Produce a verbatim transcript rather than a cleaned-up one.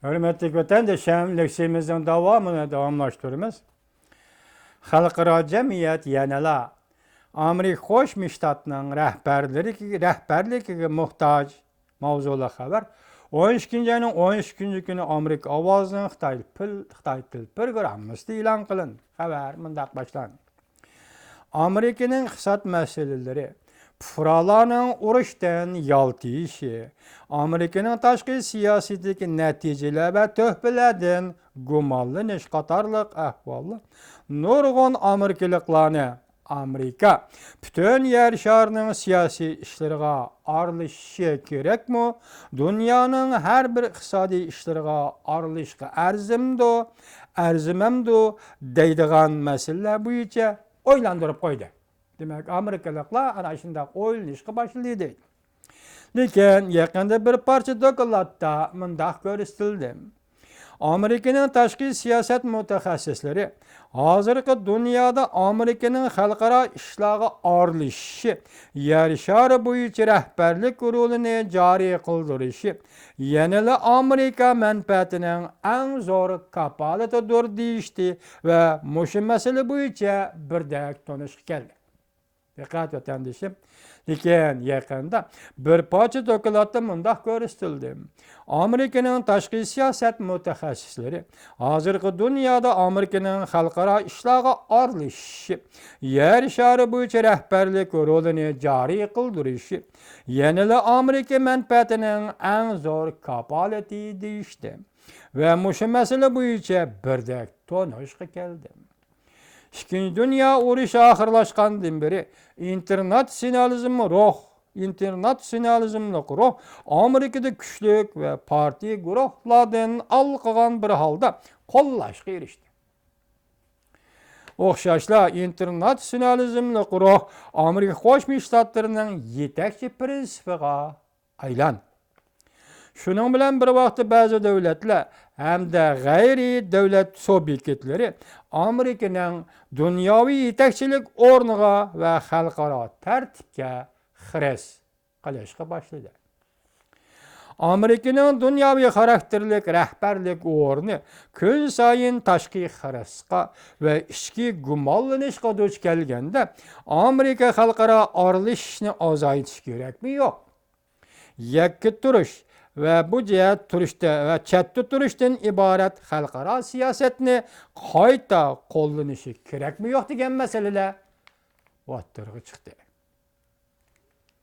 ھۆرمەتلىك ۋەتەندىشىم، لېكسىيىمىزنىڭ داۋامىنى داۋاملاشتۇرىمىز. خەلقئارا جەمئىيەت يەنىلا ئامېرىكا قوشما شتاتنىڭ رەھبەرلىكىگە، رەھبەرلىكىگە موھتاج. ماۋزۇلۇق خەۋەر. ئون ئىككىنچى ئاينىڭ ئون ئىككىنچى كۈنى ئامېرىكا ئاۋازىنىڭ خىتاي پىل-، خىتاي تىل پروگراممىسىدا ئېلان قىلىندى. خەۋەر مۇنداق باشلاندى. ئامېرىكىنىڭ ئىقتىساد مەسىلىلىرى، پۇقرالارنىڭ ئۇرۇشتىن يالتىيىشى، ئامېرىكىنىڭ تاشقى سىياسىتىدىكى نەتىجىلەر ۋە تۆھپىلەردىن گۇمانلىنىش قاتارلىق ئەھۋاللار نۇرغۇن ئامېرىكىلىقلارنى ئامېرىكا پۈتۈن يەر شارىنىڭ سىياسىي ئىشلىرىغا ئارىلىشىشى كېرەكمۇ؟ دۇنيانىڭ ھەر بىر ئىقتىسادىي ئىشلىرىغا ئارىلىشىشقا ئەرزىمدۇ، ئەرزىمەمدۇ دەيدىغان مەسىلىلەر بويىچە ئويلاندۇرۇپ قويدى. دېمەك، ئامېرىكىلىقلار ئانا شۇنداق ئويلىنىشقا باشلىدى دەيدۇ. لېكىن يېقىندا بىر پارچە دوكلاتتا مۇنداق كۆرسىتىلدى. ئامېرىكىنىڭ تاشقى سىياسەت مۇتەخەسسىسلىرى ھازىرقى دۇنيادا ئامېرىكىنىڭ خەلقئارا ئىشلارغا ئارىلىشىشى، يەر شارى بويىچە رەھبەرلىك رولىنى جارى قىلدۇرۇشى يەنىلا ئامېرىكا مەنپەئەتىنىڭ ئەڭ زور كاپالىتىدۇر دېيىشتى ۋە مۇشۇ مەسىلە بويىچە بىردەك تونۇشقا كەلدى. دىققەت ۋەتەندىشىم. لېكىن يېقىندا بىر پارچە دوكلاتتا مۇنداق كۆرسىتىلدى. ئامېرىكىنىڭ تاشقى سىياسەت مۇتەخەسسىسلىرى ھازىرقى دۇنيادا ئامېرىكىنىڭ خەلقئارا ئىشلارغا ئارىلىشىشى، يەر شارى بويىچە رەھبەرلىك رولىنى جارى قىلدۇرۇشى يەنىلا ئامېرىكا مەنپەئەتىنىڭ ئەڭ زور كاپالىتى دېيىشتى ۋە مۇشۇ مەسىلە بويىچە بىردەك تونۇشقا كەلدى. ئىككىنچى دۇنيا ئۇرۇشى ئاخىرلاشقاندىن بېرى ئىنتېرناتسىيونالىزم روھ، ئىنتېرناتسىيونالىزملىق روھ ئامېرىكىدا كۈچلۈك ۋە پارتىيە گۇرۇھلاردىن ھالقىغان بىر ھالدا قوللاشقا ئېرىشتى. ئوخشاشلا ئىنتېرناتسىيونالىزملىق روھ ئامېرىكا قوشما شتاتلىرىنىڭ يېتەكچى پىرىنسىپىغا ئايلان. شۇنىڭ بىلەن بىر ۋاقىتتا بەزى دۆلەتلەر ھەمدە غەيرىي دۆلەت سۇبيېكتلىرى ئامېرىكىنىڭ دۇنياۋى يېتەكچىلىك ئورنىغا ۋە خەلقئارا تەرتىپكە خىرىس قىلىشقا باشلىدى. ئامېرىكىنىڭ دۇنياۋى خاراكتېرلىك رەھبەرلىك ئورنى كۈنسايىن تاشقى خىرىسقا ۋە ئىچكى گۇمانلىنىشقا دۇچ كەلگەندە، ئامېرىكا خەلقئارا ئارىلىشىشنى ئازايتىش كېرەكمۇ يوق؟ يەككە تۇرۇش ۋە بۇ جەھەتتە تۇرۇشتا ۋە چەتتە تۇرۇشتىن ئىبارەت خەلقئارا سىياسەتنى قايتا قوللىنىشى كېرەكمۇ يوق دېگەن مەسىلىلەر ئوتتۇرىغا چىقتى.